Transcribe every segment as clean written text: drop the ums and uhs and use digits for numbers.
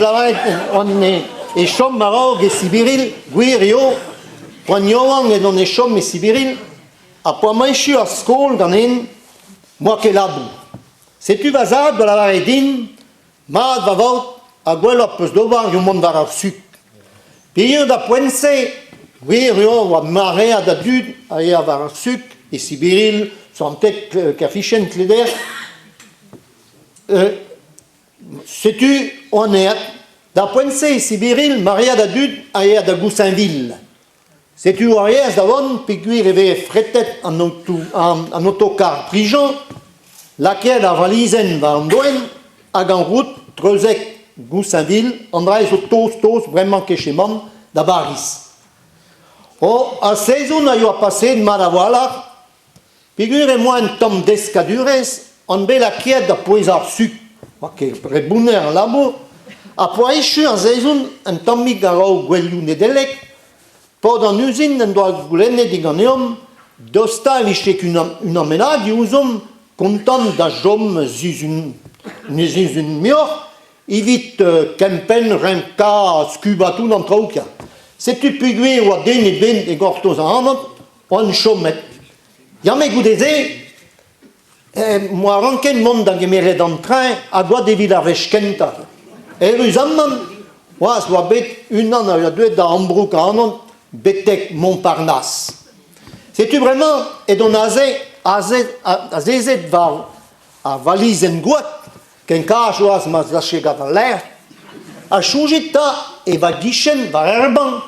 Lavaret on e chom a-raok e Sibiril, gwir eo, poan yaouank edon e chom e Sibiril, ha p'oa ma echu ar skol ganen, 'moa ket labour. Setu va zad da lavaret din, mat va vaot, ha gwelloc'h 'peus d'ober eo mont war ar suk. Peogwir da poent-se, gwir eo oa maread a dud a ya war ar suk e Sibiril, Santeg, Kerfichen, Kleder. Setu on aet. D'ar poent-se e Sibiril, maread a dud a ya da Goussainville. Setu war aes da vont peogwir e vez fretet an an otokar Prigent, lakaet ar valizenn war an doenn hag an rout treuzek Goussainville, an dra zo tost-tost bremañ kechemant da Bariz. Oh, ar sezon a yoa paseet mat a-walc'h Peogwir em boa un tamm deskadurezh on bet lakaet da pouezañ ar suk, oa ket re bounner al labour, ha p'oa echu ar sezon un tammig a-raok gouelioù Nedeleg, paotr an uzin en doa goulennet diganeomp dostañ e vije unan bennak diouzhomp kontant da chom sizhun sizhun muioc'h evit kempenn renkañ skubañ tout an traoù kia. Setu peogwir oa den ebet e gortoz ac'hanomp On chomet. Ya met goude-se em boa ranket mont da gemeret an treñ hag oa evit ar wech kentañ. Eüruzamant c'hoazh oa bet unan a oa deuet da ambroug ac'hanon betek Montparnasse. Setu bremañ edon aze, aze, azezet war ar valizenn goad, ken kaz c'hoazh ma sache gant al lec'h. Ha soñjit 'ta e va gichen war ar bank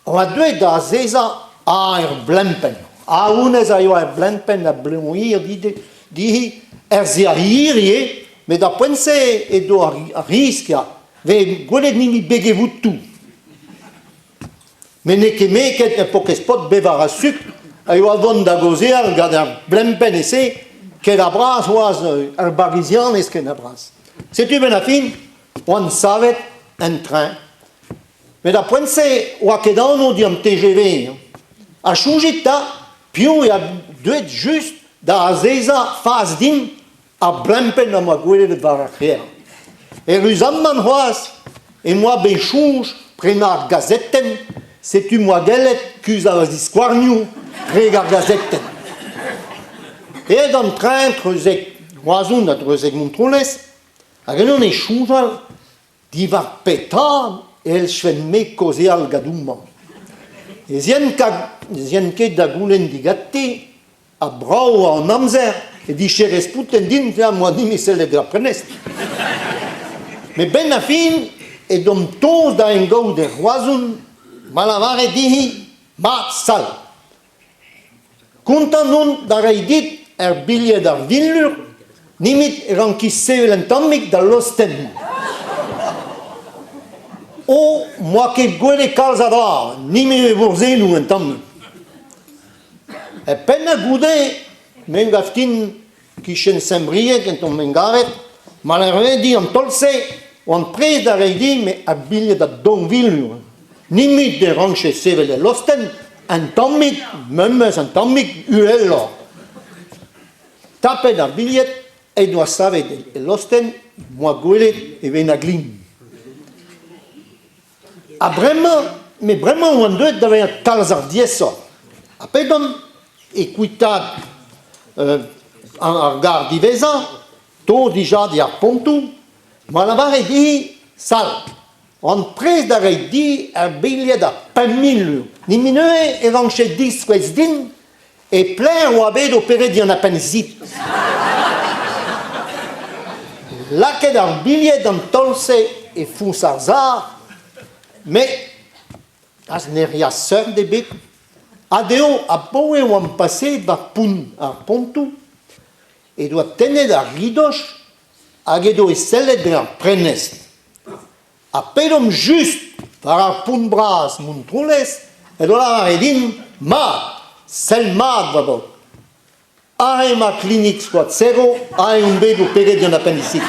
oa deuet da azezañ er blempenn. Ha honnezh a yoa er blempenn a bleuñv hir dezhi er sez hir ivez, met d'ar poent-se edo ar risk ya. Vez gwelet hini beg e votoù. Met n'eo ket me ket er pokez paotr bevar ha sukr a yoa vont da gaozeal gant ar blempenn e-se, ken a bras c'hoazh ar barizianez ken a bras. Setu benn ar fin oan savet en treñ. Met ar poent-se oa ket anv di an TGV. Ha soñjit 'ta piv eo deuet just da azezañ fas din ar blempenn am boa gwelet war ar c'hêr. Eüruzamant c'hoazh em boa bet soñj prenañ ar gazetenn, setu 'm boa gellet kuzhañ va ziskouarnioù drek ar gazetenn. Aet an treñ treuzek Roazhon ha treuzek Montroulez, hag eno e soñjal Diwar petra e c'hellfen-me kaozeal gant homañ? Ne z'ean ket da goulenn digante ha brav oa an amzer e vije respontet din am boa din sellet er prenestr. Met benn ar fin edomp tost da engaout er Roazhon ma lavare dezhi mat sall. Kontant on da reiñ dit ur bilhed ar vilur nemet e ranki sevel un tammig da lostenn. O, 'moa ket gwelet kalz a dra, nemet e vourzhennoù un tamm. E penn goude, me 'gav din kichen Saint-Brieuc en tamm gavet, malervediñ an taol-se oan prest da reiñ din met ar bilhed a daou vil. Nemet e rankje sevel el lostenn un tammig, memes un tammig uheloc'h. Tapet ar bilhed en doa savet e lostenn, 'moa gwelet e venn-a-glin. Ha bremañ, met bremañ oan deuet da vezañ kalz ar diaesoc'h. Ha p'edon e kuitaat ar gar diwezhañ, to dija di ar pontoù, ma lavare dit sal, on prest da reiñ dit ur bilhed a 5000 lur. Nemet neuze e rankje diskouez din e pelec'h oa bet o perediñ an appendisit. Lakaet ar bilhed an taol-se e foñs ar sac'h, met az ne reas seurt ebet. Ha dezho abaoe oamp paseet war pont ar pontoù he doa tennet ar ridoj hag edo e sellet dre ar prenestr. Ha p'edomp just war ar pont bras Montroulez edo lavaret din mat, sell mat va baotr. Aze emañ klinik Skoad Serro, aze on bet o pedet gant appendicite.